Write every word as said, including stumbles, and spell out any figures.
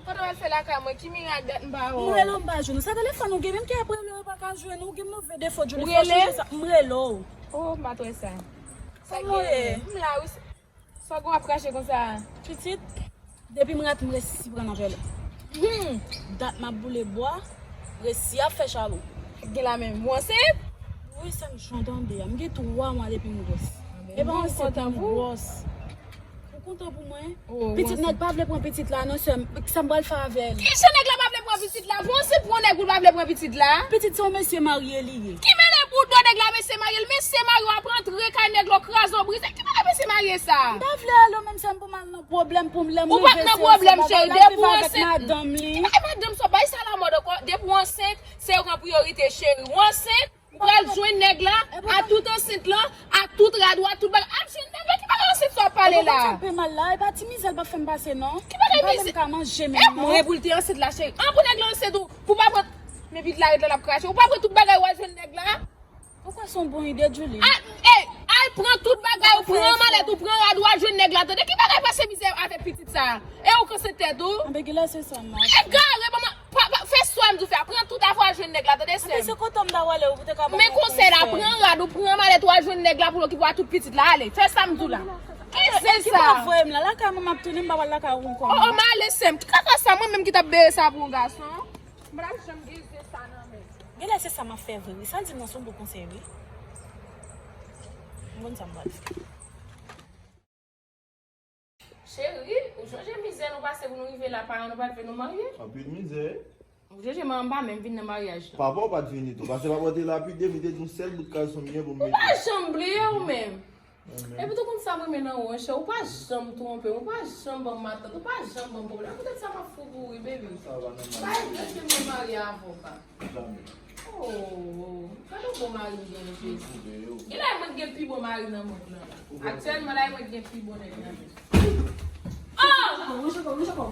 Kote w al fè lakay mwen? Ki mirak dat m pa wè w? M rele w, m pa jwenn ou. Sa telefòn ou gen menm ki ap rele w, pa ka jwenn ou? Ou gen move defo, Djouly. Fò w chanje sa. M rele w. Oh, m pa t wè sa. Sa gen? M la, wi. Sa w gen w ap krache konsa? Pitit, depi m rate m resi pran nan pèlen. Hmm. Dat m ap boule bwa, resi ap fè chalou. Gen la menm. Ou ansent? Wi, sè m, jan w tande a. M gen twa mwa depi m gwòs. E pa ansent non, m gwòs. Ou kontan pou mwen? Pitit nèg pa vle pran pitit la non, sè m. Sa m pral fè avè l? Kijan nèg la pa vle pran pitit la? Bon, se pou yon nèg ou pa vle pran pitit la? Pitit se yon mesye marye li ye. Ki mele pou do nèg la, mesye marye l? Mesye marye w ap rantre kay nèg la, w kraze w brize. Ki bagay mesye marye sa? M pa vle ale menm, sè m, pou m al nan pwoblèm pou m lè m rive se, se bagay la viv avèk madanm li. Ou pa nan pwoblèm, cheri. Depi w ansent, ki bagay madanm sa? Bay sa lamòd ankò. Depi w ansent, se yo ki an priyorite, cheri. W ansent, ou pral jwenn nèg la, a tout ansent lan, a tout rad ou, a tout bagay. Al jwenn nèg la, ki bagay ansent sa w ap pale la? Ou konprann sa k fè mal la? E pa ti mizè l p ap fè m pase non. Ki bagay mizè? M pa menm ka manje menm non. E mwen pou l te ansent la, cheri. An pou nèg la ansent ou, pou pa pran, men pitit la ret la l ap krache. Ou pa pran tout bagay ou al jwenn nèg la? Ou kwè se yon bon ide, Djouly? Al, ey, al pran tout bagay ou, pran malèt ou, pran rad ou, al jwenn nèg la, tande? Ki bagay pase mizè avèk pitit sa? E ou kanse tèt ou? Anben, gen lè se sa m ap fè. Egare, ban mwen, pa, pa, fè sa m di w fè a. Pran tout afè w al jwenn nèg la, tande, sè m? Anben, se kote m ta wale, ou te ka ban mwen konsèy. Men konsèy la, pran rad ou, pran malèt ou, al jwenn nèg la pou l okipe w a tout pitit la. Ale, fè sa m di w la. Ki zen sa? Ki pa voye m la? Lakay mwen m ap tounen, m pa pral lakay ou ankò non. Oh, oh, m ale, sè m. Ki kaka sa, mwen menm ki t ap bere sa pou yon gason? M pa t ap janm gen zen sa nan men m. Genlè se sa m ap fè vre wi. Sa l di m nan se yon bon konsèy wi. M konn sa m pral fè. Cheri, ou sonje mizè nou pase pou nou rive la, paran nou pa t vle nou marye? Anpil mizè. Ou sonje manman m pa menm vin nan maryaj la. Papa w pa t vini tou. Pase papa w te lapide m, li te di yon sèl bout kalson m gen pou m mete. Ou pa janm bliye ou menm. Epi tou konn sa m renmen nan ou, monchè, ou pa janm twonpe m, ou pa janm ban m matant, ou pa janm ban m pwoblèm. Poutèt sa m ap fou pou ou wi, baby. Sa va nòmal. Pa regrèt ke m te marye avè w, pa. Jamè. Oh, gade yon bon mari m genyen, Jezi. Genlè mwen gen pi bon mari nan mond lan la. Aktyèlman la, mwen gen pi bon nèg nan mond. Oh!